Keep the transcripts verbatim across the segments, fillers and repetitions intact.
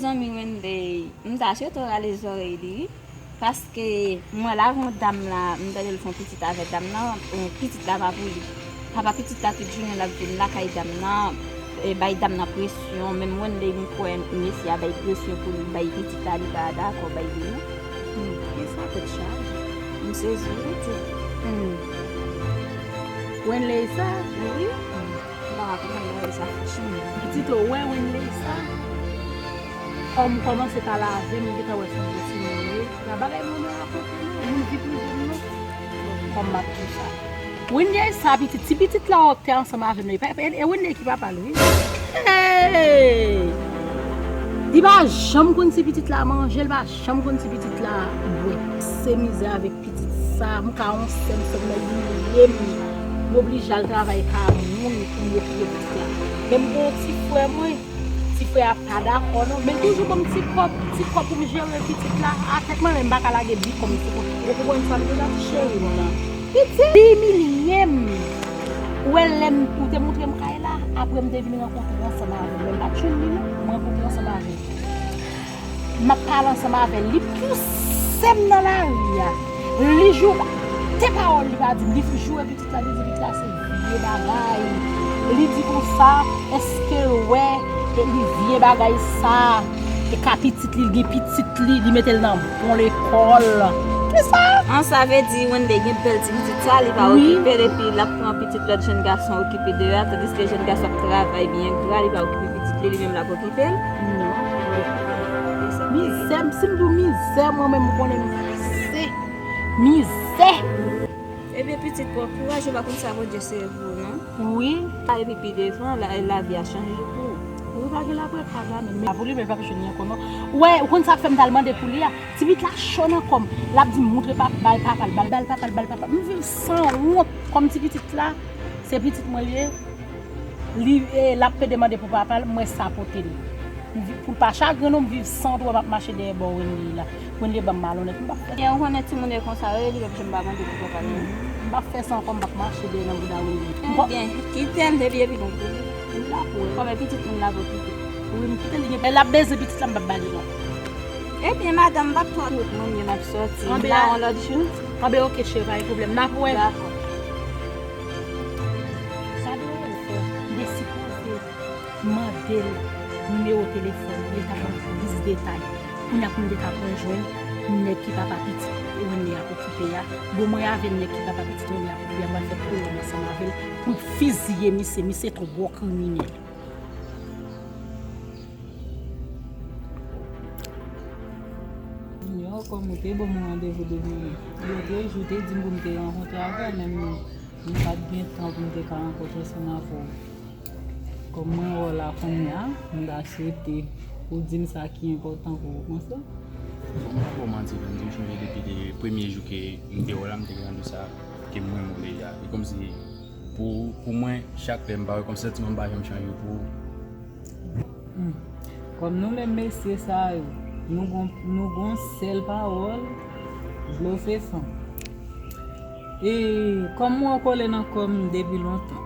Zanmi Wenley, m ta swete w rale zòrèy li, wi. Paske mwen la, yon dam la, m tande l fè yon pitit avè dam nan, yon pitit la pa pou li. Papa pitit la tout jounen l ap vin lakay dam nan, e, bay dam nan presyon, menm Wenley m kwè mesye a bay presyon pou li bay pitit la, li pa dakò bay li non. Hmm, kisa tèt chaje? M sezi wi pitit. Hmm. Wenley sa? Wi. M pa ka konprann bagay sa franchman. Pitit ou wè Wenley sa? Kòm m kòmanse pale avè m, m gentan wè se yon gwo timoun li ye. Nan bagay mwen nan rakonte nou, moun ki pi jèn nou. Kòm m ap di sa. Wenley sa pitit, ti pitit la w te ansanm avè m nan, e pa, e, e Wenley ki papa l wi. Hey! Li pa janm konn si pitit la manje, li pa janm konn si pitit la bwè. Se mizè avèk pitit sa, m ka yon sèl sèlman li ye m. M oblije al travay kay moun pou m okipe pitit la. Men m gen yon ti frè mwen, ti frè a pa dakò non, men l toujou ban m ti kòb, ti kòb pou m jere pitit la. A tèt mwen menm m pa ka lage bikòm sou kont. Ou konprann sa m di la ti cheri m nan? Pitit li imilye m. Ou wè lè m, ou te montre m kay la, apre m te vin rankontre ansanm avè l, men m pa t jwenn li non, m rankontre ansanm avè l. M ap pale ansanm avè l. Li pouse m nan lari a. Li joure. Te pawòl li pa di m. Li joure pitit la, li di pitit la se vye bagay. Li di konsa, èske l wè e li vye bagay sa? E ka pitit li, li gen pitit li, li mete l nan bon lekòl. Kisa? An, sa vle di Wenley gen bèl ti pitit sa, li pa okipe l, epi l ap pran pitit lòt jèn gason okipe de a, tandiske jèn gason ap travay byen gra, li pa okipe pitit li, li menm l ap okipe l. Non. Mizè, si m di w mizè, mwen menm m konnen m pase. Mizè! Ebyen pitit, pran kouraj, ou pa konn sa Bondye sere pou ou non. Wi. Epi pi devan, la, lavi a chanje pou ou. Wi, pa gen laprepara menm. Men pa pou li, men l p ap jwenn li ankò non. Ou wè, ou konn sa k fè m t al mande pou li a? Ti pitit la cho nan kò m. L ap di m montre pap, bay papa l, bal, bal papa l, bal papa. M viv san wont kòm ti pitit la. Se pitit mwen li ye. Li, e, l ap pede mande pou papa l, mwen sa pote li. M vi-, pou l pa chagren non, m viv san dwa, m ap mache dèyè bò Wenley la. Wenley ban m malonèt, m p ap fè. Ebyen, ou konnen timoun yo konsa yo ye, li p ap janm pa mande pou papa l non. M p ap fè sa ankò, m p ap mache dèyè nan bouda Wenley. Ebyen, kite l, depi epi bon pou li. Li la pou wè. Kòm e pitit moun la pou kite. Wi, m kite li gen, l ap beze pitit la, m p ap ba li non. Ebyen, madanm, m p ap twò ret mwen menm, m ap sòti. M la yon lòt jou. Anben, oke, cheri, pa gen pwoblèm. N ap wè. Dakò. Sa dwe wè l fè. M te sipoze mande l nimewo telefòn li, li t ap ban m plis detay. Kounye a pou m te ka pran jwenn nèg ki papa pitit Wenley ap okipe a. Bon, mwen avè nèg ki papa pitit Wenley ap okipe a, m pral fè pwoblèm ansanm avè l pou l fiziye misye, misye twò kriminèl. Junior, kòm ou te ban mwen randevou depi lòt jou, te di m pou m te rankontre avè w, men m, m pa t gen tan pou m te ka rankontre ansanm avè w. Kòm mwen wè w la kounye a, m ta swete ou di m sa ki enpòtan pou ou konsa. Bon, m pa ba w manti, frè m, m sonje depi de premye jou ke m te wè w la, m te gentan di w sa, ke m renmen w deja. E kòmsi, pou, pou mwen, chak lè m pa wè, kòmsi santiman m pa janm chanje pou ou. Hmm. Kòm nou menm mesye sa yo, nou gon, nou gon sèl pawòl, blofe fanm. E kòm mwen kole nan kò m depi lontan.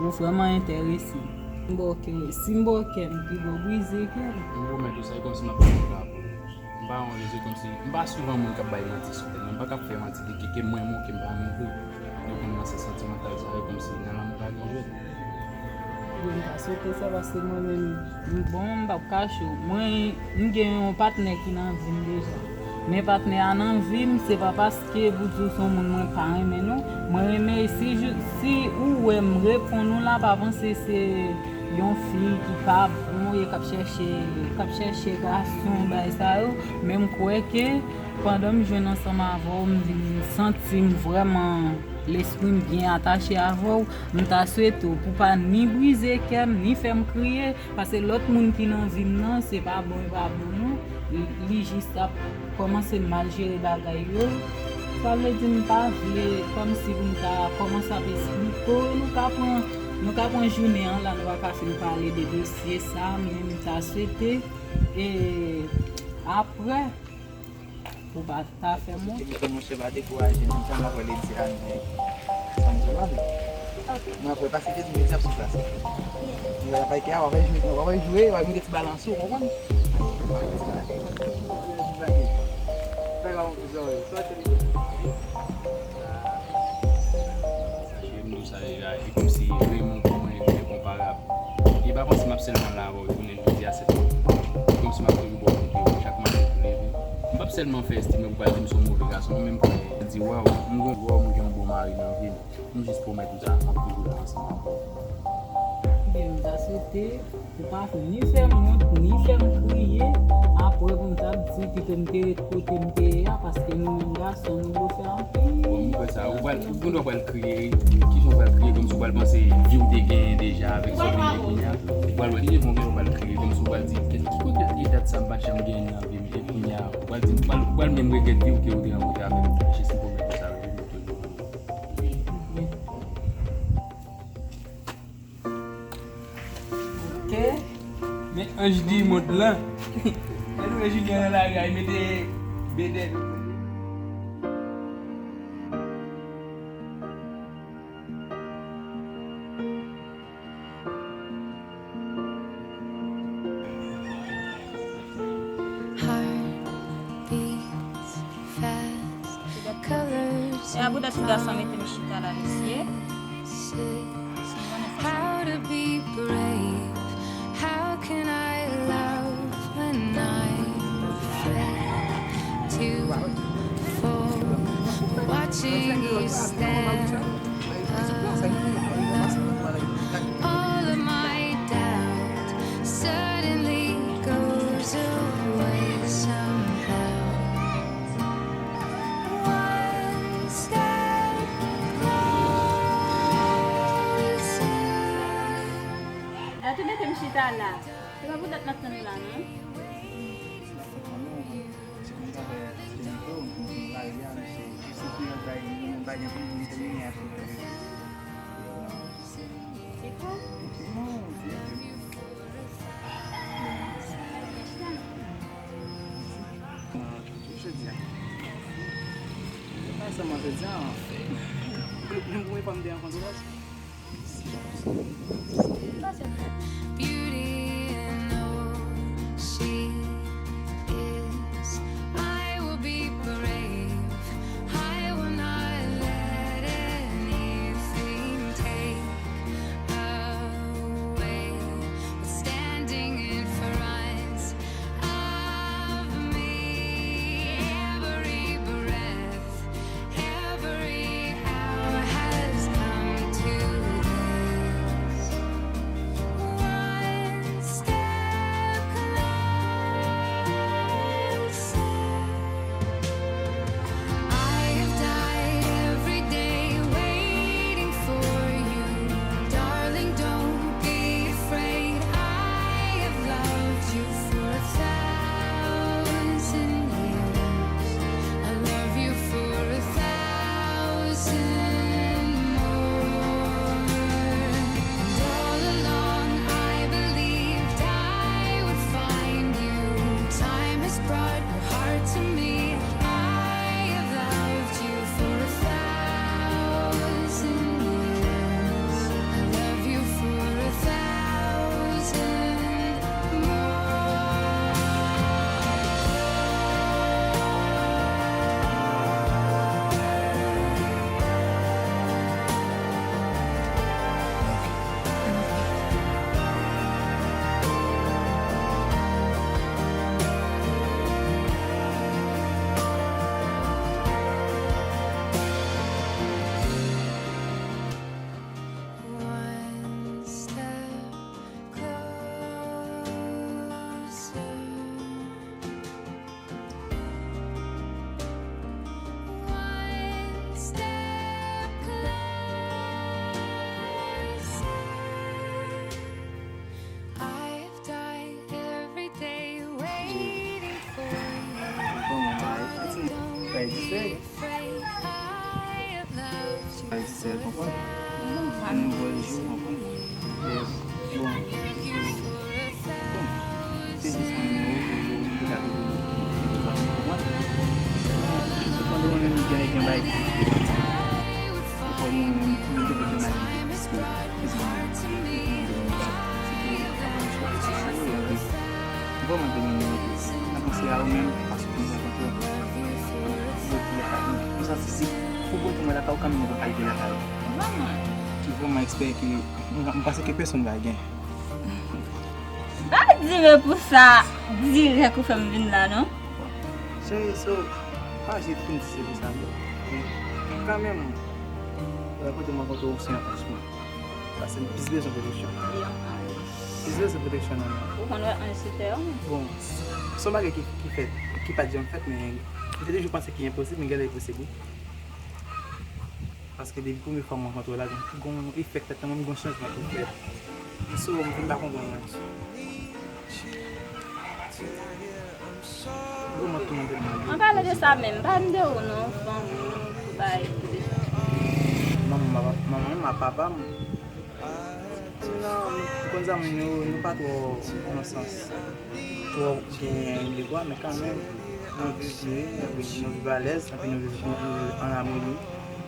Ou vrèman enterese m. M ba w kè, si m ba w kè m, pi ba w brize kè m. M pwomèt ou sa, e kòmsi m ap fè yon favè. M pa yon, se kòmsi, m pa souvan moun k ap bay manti sou tèt mwen, m pa ka ap fè manti de ke, ke m renmen w, ke m pa renmen w vre. Yo konn nan sans santimantal sa, e kòmsi nan lanmou pa gen jwèt. Ebyen, m ta swete sa, paske mwen menm, m, bon, m p ap kache w. Mwen, m gen yon patnè ki nan vi m deja. Men patnè a nan vi m, se pa paske pou di w se yon moun mwen pa renmen, non. Mwen renmen, si, si ou wè m reponn ou la, pa panse se yon fi ki pa bon, e k ap chèche, k ap chèche gason, bagay sa yo. Men m kwè ke pandan m jwenn ansanm avè w, m vin santi m vrèman, lespri m byen atache avè w. M ta swete w pou pa ni brize kè m, ni fè m kriye, paske lòt moun ki nan vi m nan, se pa bon, e pa bon, non. Li, li jis ap kòmanse mal jere bagay yo. Sa vle di m pa vle kòmsi pou m ta kòmanse ap esplike w, nou ka pran, nou ka pran jounen an la, nou pa ka fin pale de dosye sa, men m ta swete, e, apre, ou pa ta fè m wont. Monchè, pa dekouraje, menm jan m ap wè Lady a, men, sa m di w la, men, Mwen apre pase ke di mete ap sou plas. Mwen la pay ke a, w ap jwe, w ap jwe, w ap mete ti balans ou, w konprann? Sa jwe m di w sa deja, e kòmsi Raymond pou mwen li enkonparab. E pa panse m ap sèlman la avè w jounen jodi a sèlman. E kòmsi m ap toujou ba w kote yo chak maten pou leve. M p ap sèlman fè estime pou pral di m se yon move gason, non, menm pou di, waw, m gen, waw, m gen yon bon mari nan vi m. M jis pwomèt ou sa, m ap toujou la ansanm avè w. Ebyen, m ta swete ou pa ni fè m wont, ni fè m kriye, apre pou m t ap di pito m te ret kote m te ye a, paske nou menm gason, nou dwe fè anpil. Bon, m kwè sa, ou pral, ou gendwa pral kriye, kijan ou pral kriye, kòmsi ou pral panse vi w te genyen deja avèk sa w vin gen kounye a, ou pral wè, kijan ou pral kriye, kòmsi ou pral di, ki kote e dat sa m pa t janm genyen nan vi m, e kounye a, ou pral di, ou pral, ou pral menm regrèt vi w ke ou te rankontre avè m, jis m pwomèt ou sa, wi. Ok. Men anj di mond lan. Ann wè Julien nan lari a, li mete bedèl. Heart beats fast, colors. E a poutèt ti gason mete m chita la, mesye. How to be brave? How can I love when I'm afraid to fall? Watching you stand alone. All of my doubt suddenly goes away somehow. One step closer. Epi mete m chita la. Se pa pou dat m ap tann ou la, non? Se pou. Jodi a. Mwen sèlman jodi a. Menm premye fwa m te rankontre w. Beauty in all she is. I will be brave. I will not let anything take away what's standing in front of me. Every breath, every hour has come to this. One step closer. I have died every day waiting for you. Darling, don't be afraid. I have loved you for a thousand years. I love you for a thousand more. And all along I believed I would find you. Time has brought your heart to me. I have loved you for a thousand years. I love you for a thousand more. One step closer. One step closer. I've died every day waiting for you. Darling, don't be afraid. I have loved you for a thousand years. I love you for a thousand more. All along I believed I would find you. Time has Mezanmi, mwen vrèman te renmen w anpil. Mwen panse a ou menm, paske mwen rankontre w. Mwen santi si pou pote mwen lakay ou kanmenm, mwen pral vin lakay ou. Vrèman? Mwen vrèman espere ke, mwen, mwen panse ke pèsonn va gen. Pa dire pou sa, dirèk ou fè m vin la, non? Cheri, so, pa jis fin di se pou sa, non. Men, kanmenm, lè kote mwen rankontre w, se yon anj mwen. Paske m plis bezwen pwoteksyon. Li yon anj. Plis bezwen pwoteksyon nan men. Ou konn wè anj sou tè, wi. Bon, se yon bagay ki, ki fèt, ki pa t janm fèt, men m te toujou panse ki enposib, men genlè li posib, wi. Paske depi premye fwa m rankontre w la, gen, gen yon efè k fèt nan mwen, gen yon chanjman ki fèt. M sou, m vin pa konprann mwen. Bon, mwen tou mande m. An palan de sa menm, pa m de ou non, fanmi, bay. Manman m, manman m, papa m. Non, ou konn zanmi nou, nou pa twò nan sans twò gen legwa, men kanmenm, nou viv byen, epi nou viv alèz, epi nou viv, nou viv an amoni.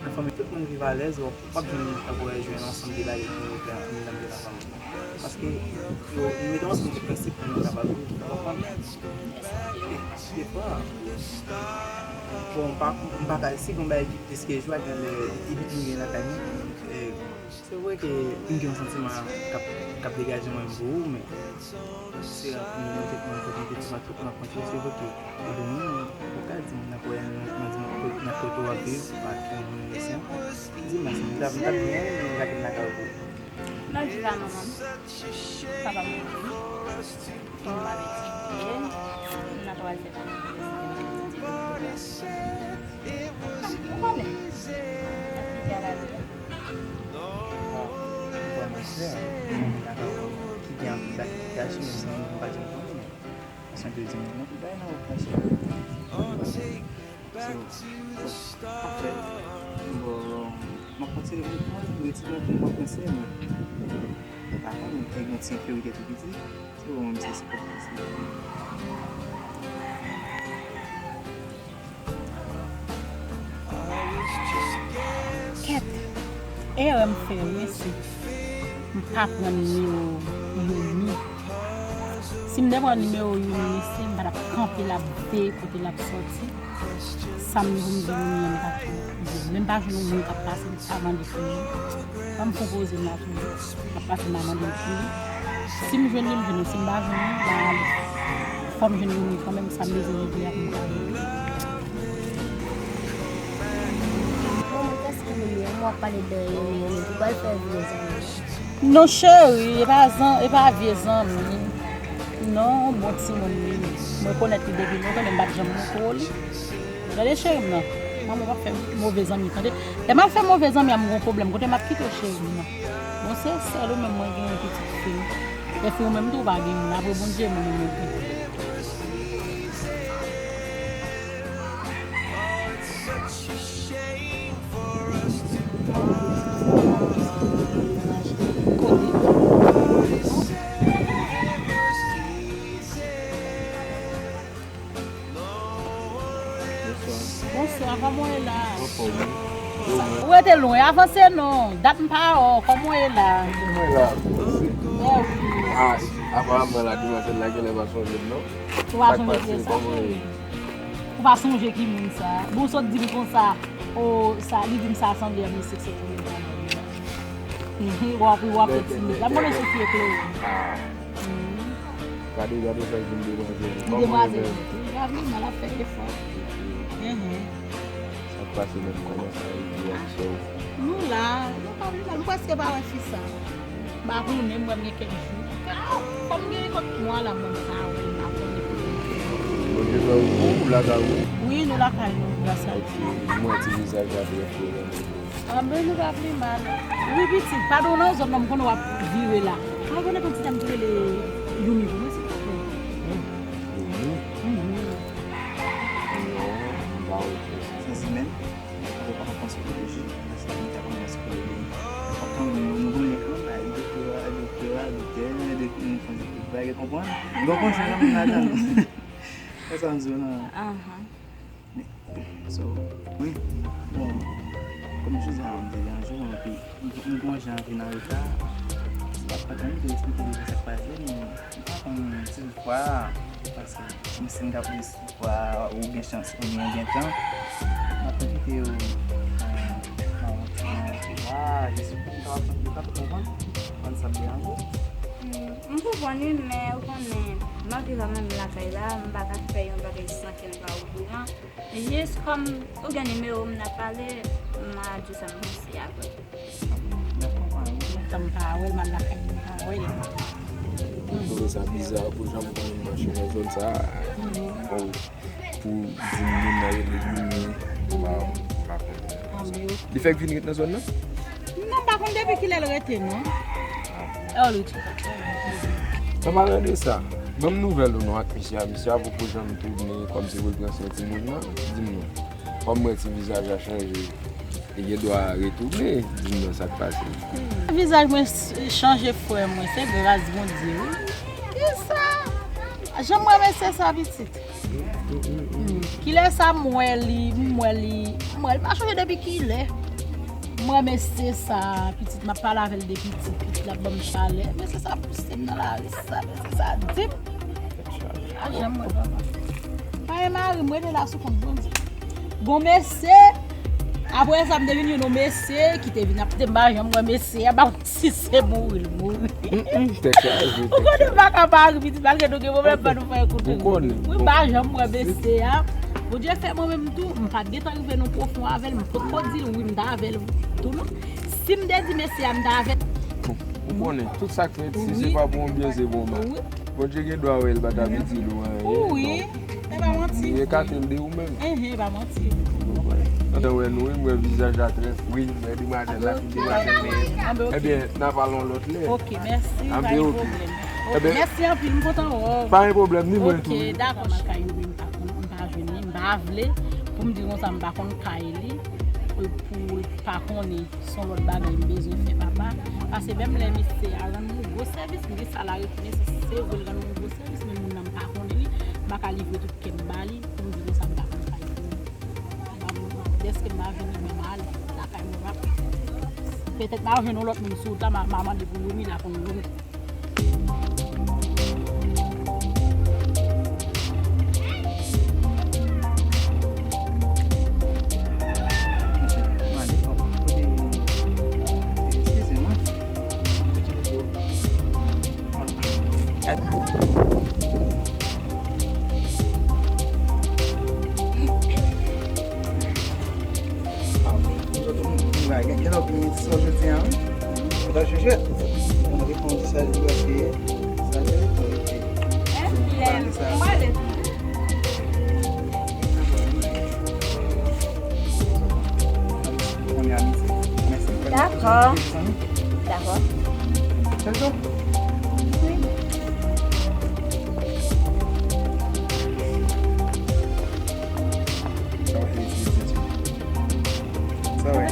Nan fanmi, tout moun viv alèz, w ap, w ap jwenn, w ap jwenn ansanm de bagay ki nou fè anndan de lafanmi. Paske, yo, nou mete ansanm de prensip pou nou kapab viv, w konprann? E, defwa, bon, m pa, m pa ka, si gon bagay ki plis ke jwa, genlè, li vin gen lakay nou. E, Se vre ke m gen yon santiman k ap, k ap degaje mwen pou ou, men se rann pou mwen, mwen te, mwen te, mwen te, mwen te, mwen te, se vre ke ou gen moun, ou ka di m nan kòrèy, nan, nan, nan, nan kote w ap viv, ak yon moun ayisyen. Di m, si m t ap, m t ap byen, men lage m lakay ou. Nan di la, manman m, papa m mouri. Yon mari ti byen, nan twazyèm ane, ou konnen. Nan piti a la vi a. Bon, monchè, ki gen anpil bagay ki kache, menm si nou pa janm konnen, men se yon dezyenm moun ki bay nan ou, monchè. So, bon, anfèt, bon, m ap kontinye pou mwen, pou etid mwen, pou mwen kontinye, men m pa konnen, gen yon ti enferyorite tou piti. Se bon, menm si se pa posib. Kèt! Erè m fè, mesye. M pa pran nimewo Youmi. Si m te pran nimewo Youmi, mesye, m pa t ap kanpe l ap veye kote l ap sòti. Sa m vin di Youmi an, m pa t pran. Men m pa jwenn yon moun k ap pase, m pa mande pou li. Ban m pwopoze m la toujou. M ap pase m a mande l pou li. Si m jwenn li, m jwenn li. Si m pa jwenn li, m pa ale. Fò m jwenn Youmi kanmenm, sa m bezwen regle a pou m ka jwenn li. Bon, mwen, kiyès ki Youmi an? M wè w ap pale de Youmi, Youmi. Ou pral fè vye zanmi. Non, cheri, e pa zan-, e pa vye zanmi. Non, bon timoun li. Mwen konèt li depi lontan, men m pa t janm montre w li. Gade cheri m nan. Manman pa fè move zanmi, tande. Lè m ap fè move zanmi a, m gon pwoblèm. Kote m ap kite w, cheri m nan? Bon, se sèl ou menm mwen genyen, pitit fi m. Epi ou menm tou, ou pa gen moun. Apre Bondye, mwen menm, mwen tou. Kote? Bonswa, kòman w ye la? Anfòm, wi. Ou rete lwen, avanse non. Dat m pa wè w, kòman w ye la? Mwen la, mèsi. Mèsi. Ah, aparamman la, demoiselle la genlè pa sonje m non. Ou pa sonje kiyès sa, cheri? Ou pa sonje ki moun sa? Bon, w sot di m konsa, o, sa, li di m sa sanble yon mesye k sot nan travay. Mhm, w ap, w ap fè timid. L ap mande sou pye Chloé. Ah. Mhm. Gade, gade sa vin demwazèl. Li demwazèl. Li pa vle mal, ap fè efò. Mhm. Sa k pase menm, kòman sa ye, reaksyon w? Nou la, nou pa vle mal, nou prèske pa wè fi sa. M pa konnen, m wè m gen kèk jou. Kòm gen kòk mwa la, mwen m pa wè, m pa konnen. Bon, gen sa ou, ou lakay ou? Wi, nou lakay nou, gras a Dye. Ok, m wè ti vizaj la trè fre, mwen. Anben, nou pa pi mal. Wi, pitit, pa nou nan zòn nan, m konnen w ap vire la. Pa konnen konn ti dam ki rele Youmi pou mwen, silvouplè. Hmm, Youmi? Mhm. Non, m pa wè tro. Sezi menm. Ou pa konn psikoloji, paske m ta konn psikoloji. Ou konn, nou konnen kanmenm, bay doktè a, doktè a, doktè, doktè, nou konn tout bagay, konprann? Bon, konn sa nan ladan. Se sa m di w, non. Ahan. So, wi. Bon. Kòm jodi a m te deranje w, epi m, m gon jan vin an reta, m pa t konn te eksplike deja sa k pase, men m pa konn si vwa a, paske m, si m t ap resi vwa a, ou gen chans, oubyen ou gen tan, m ap envite w nan, nan yon ti, nan yon ti vwa a, jis pou m kapab, m kapab konprann, konn sa m deranje. M konprann wi, men ou konnen, m anvi kanmenm lakay la, m pa ka fè yon bagay san ke l pa okouran. Jis kòm ou gen nimewo m, n ap pale, m a di w sa m panse apre. Tan m pa wè l, m al lakay li, m pa wè l. Mwen twouve sa biza pou jan m konnen m mache nan zòn sa a. Bon, pou di m moun nan rele Youmi, m pa, m pa konnen. Li fèk vin ret nan zòn nan? Non, m pa konn depi kilè l rete, non. Oh, li tou. An palan de sa, ban m nouvèl ou non ak misye a. Misye a poko janm tounen kòmsi pou l pran swen timoun nan. Di m non. Kòm m wè ti vizaj la chanje, li gen dwa retounen. Di m non sa k pase. Vizaj mwen s-, chanje frè mwen, se gras Bondye wi. Kisa? Jan m renmen se sa pitit. Hmm. Kilè sa m wè li, m wè li, m wè li pa chanje depi kilè. M wè mesye sa, pitit m ap pale avè l de pitit, pitit la ban m chalè. Mesye sa pouse m nan lari sa, mesye sa di m. A jan m wè papa. Pa gen mari m, rete la sou kont Bondye. Gon mesye, apre sa m te vin youn mesye ki te vin ap te m pa janm wè mesye a, pa si se mouri l mouri. Mm, mm, tèt chaje, ou konnen m pa ka pa ri pitit malgre nou gen pwoblèm pa nou fè kout ri. Ou konnen. Wi, m pa janm wè mesye a. Bondye fè mwen menm tou, m pa t gentan rive nan pwofon avè l, m potko di l wi m t avè l tou non. Si m te di mesye a m t avè l. Ou konnen, tout sa k fèt, si se pa pou yon byen, se pou yon mal. Wi. Bondye gen dwa wè l pa t ap itil ou anyen. Wi. E pa manti. Li ekate l de ou menm. Enhen, e pa manti. Pandan wè nou, wi, m wè vizaj la trè fri, m wè demwazèl la fin demwazèl, men, ebyen, n a pale yon lòt lè. Ok, mèsi, pa gen pwoblèm. Ok, mèsi anpil, m kontan wè w. Pa gen pwoblèm, ni mwen tou. Ok, dakò, m al kay Youmi, m pa konn, m pa jwenn li, m pa vle pou m di konsa, m pa konn kay li, pou, pou pa konnen. Se yon lòt bagay m bezwen fè papa. Paske menm lè mesye a rann m yon gwo sèvis, m gen sa la retounen, se, se vre l rann m yon gwo sèvis, men moun nan m pa konnen li, m pa ka livre tout kè m ba li, pou m di konsa m pa konn kay pou li. Dèske m pa vini, men m ale lakay mwen, m ap, petèt m a jwenn yon lòt moun sou wout la, m a, m a mande pou Youmi la konn Youmi. Gen lòt moun ki gen ti sòs jodi a, wi. Ou ta jije. Mwen reponn di sa, li paske sa se otorite. Mwen ale. Dakò. Dakò. Wi. Sa va, felisite, felisite. Sa va.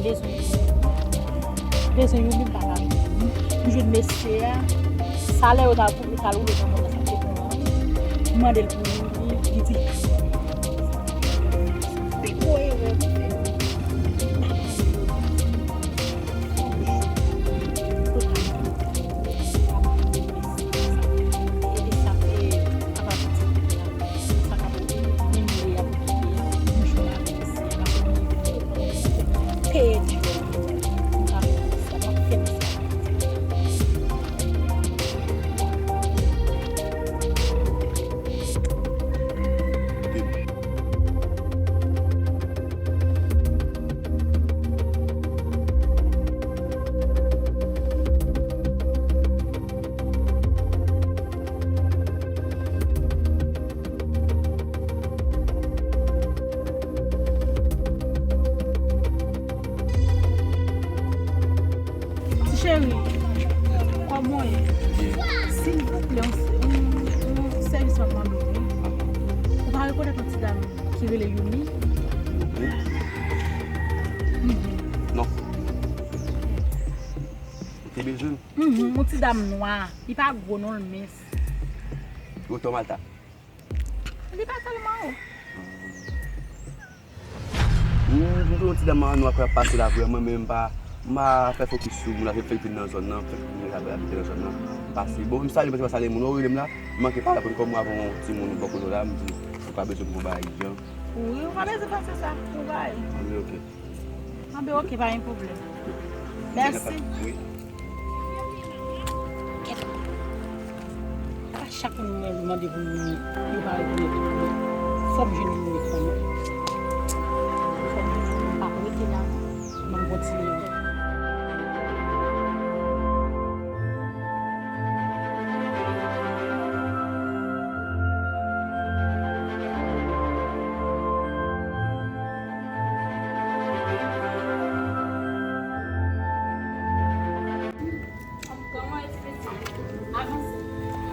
Bezwen, bezwen Youmi m pa ka jwenn. M jwenn mesye a, salè yo t al pou, t al woule nan mòn nan, sa m te pran an. M mande l pou Youmi, li di, pi gwo erè m fè. Dam ki rele Youmi. Youmi? Mhm. Non. Ou te bezwen m? Mhm, yon ti dam nwa. Li pa gwo non, l mens. Gwotè w, Malta? Li pa tèlman wo. M, m, m, yon ti dam an nwa k ap pase la vrèman, men m pa, m pa fè fokis sou moun la, fè l vin nan zòn nan, fè moun la abite nan zòn nan. Pase, bon, m salye, m pa salye moun, ou rele m la, m manke pale avè w, kòm mwen avè yon timoun bò kote w la, m di, ou ka bezwen pou yon bagay ijan. Wi, ou pa bezwen panse sa, pou bagay. Anben, ok. Anben, ok, pa gen pwoblèm. Mèsi. Wi. Pa chak moun mwen mande pou moun, yo pa reponn, yo te pou mwen. Fò m jwenn moun yo pou mwen. Fò m jwenn moun, m pa rete la, m kontinye. Kòman e ti pitit? Avanse.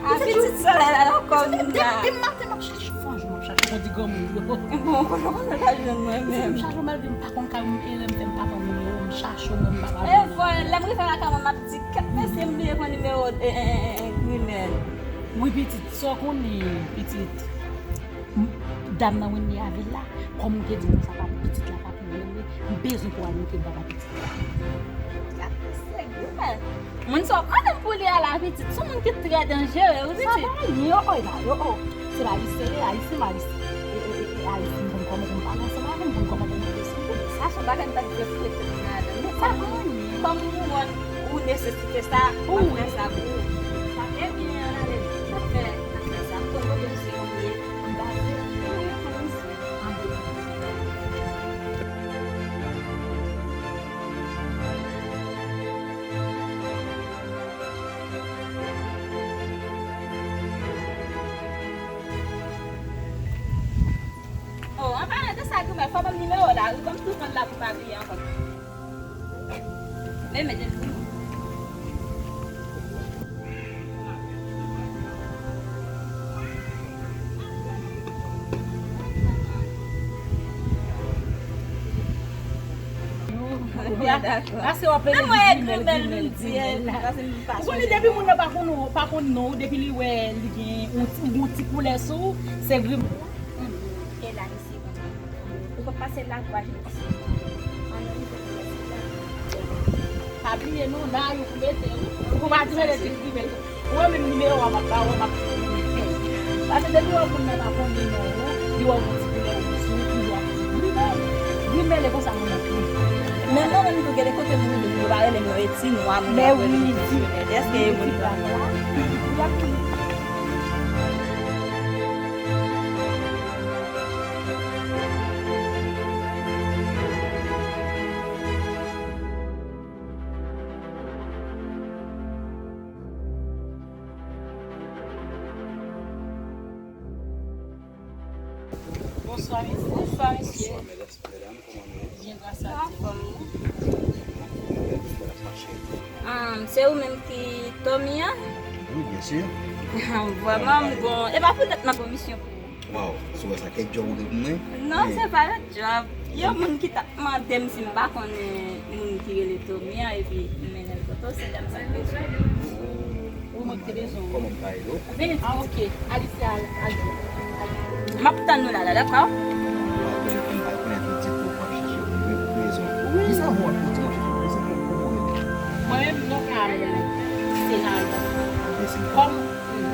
A pitit solèy la ankò, Nina. Depi maten m ap chache, franchman, m ap chache kote granmoun yo. Bon, kote kote w ta jwenn mwen menm? M chache w, malgre m pa konn kay ou, m ere, m fè m pa pran nimewo w, m chache w, men m pa ka jwenn ou. E vwala, lè m rive lakay mwen, m ap di, kèt mesye, m bliye pran nimewo, e, e, e, e, grimèl. Wi, pitit, sa w konnen, pitit. M, dam nan Wendy avè l la, kòm ou te di m sa, pa pitit la pa pou mwen, wi. M bezwen pou al montre baba pitit la. Gade se grimèl. Moun sa w ap mande m pou li a la, pitit, se yon moun ki trè danjere, wi, pitit. Sa pa anyen, o, o, o, o. Se pa Ayisyen, Ayisyen, Ayisyen. E, e, e, e, Ayisyen, m konn kòman pou m pale ansanm avè l, m konn kòman pou m monte sou li. Sa se yon bagay m ta dwe fwete nan lavi m. Sa pa anyen. Kòm ou wè ou nesesite sa, m ap fè sa pou ou. Sa trè byen, ale. N ap fè, n ap fè sa. M konn kote misye ye. M baze, wi, pou misye. Anben. Oh, an palan de sa, grimèl, fò ban m nimewo w la, wi, ban m tou tann la pou pa bliye ankò. Men, men, men. Pase w ap rele li grimèl, grimèl, grimèl la. Ou konnen depi moun nan pa konn ou, pa konn non w, depi li wè li gen yon ti, yon ti koulè sou ou, se grimèl. E la, misye. Ou pa pase la, ou pa jwenn ti. An nan rive pou rès la. Pa bliye non, nan yo pou mete, wi. Ou pa di mete ti grimèl. Ou wè menm nimewo a m ap ba ou, m ap di. Paske depi w wè moun nan pa konnen non ou, li wè yon ti koulè ou sou, toujou ap di grimèl. Grimèl e konsa moun ap di. Men mwen menm tou, gen de kote moun yo pa rele m non, e ti nwa moun yo ap rele m. Men wi, ti. Èske e moun sa? Y ap di. Bonswa, mesye. Bonswa, mesye. Byen, gras a Dye. Anfòm, wi. Ah, se ou menm ki Tommy an? Wi, byen si. Vrèman, m gon, e pa poutèt m ap yon misyon pou ou. Waw, si w wè sa, kèk djòb ou gen pou mwen? Non, se pa yon djòb. Yon moun ki t ap mande m si m pa konnen moun ki rele Tommy an, epi m mennen l kote w, se dam sa k bezwen. Wi, mwen ki te bezwen w. Kòman m ka ede w? Vini. Ah, ok. Alicia, al, al, al. M ap tann ou la, la, dakò? Ou pa konnen, m pa konnen tout ti tou w ap chache pou rezon. Wi. Kisa w ap di m ap chache pou rezon? Kòman w rele? Mwen menm, non pa m se Harold. Kòm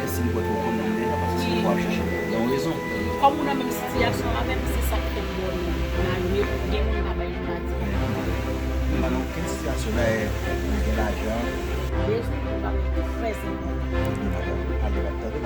Èske m kwè ke w konn moun deja, paske se pou w ap chache l. Gen yon rezon. Kòm ou nan menm sitiyasyon avè m, se sa k fè m ba w nimewo w. Gen moun pa bay m pa di. M pa nan okenn sitiyasyon, dayè, mwen gen lajan. Bezwen pou m pa trè enpòtan. Gen lajan, pa gen lajan.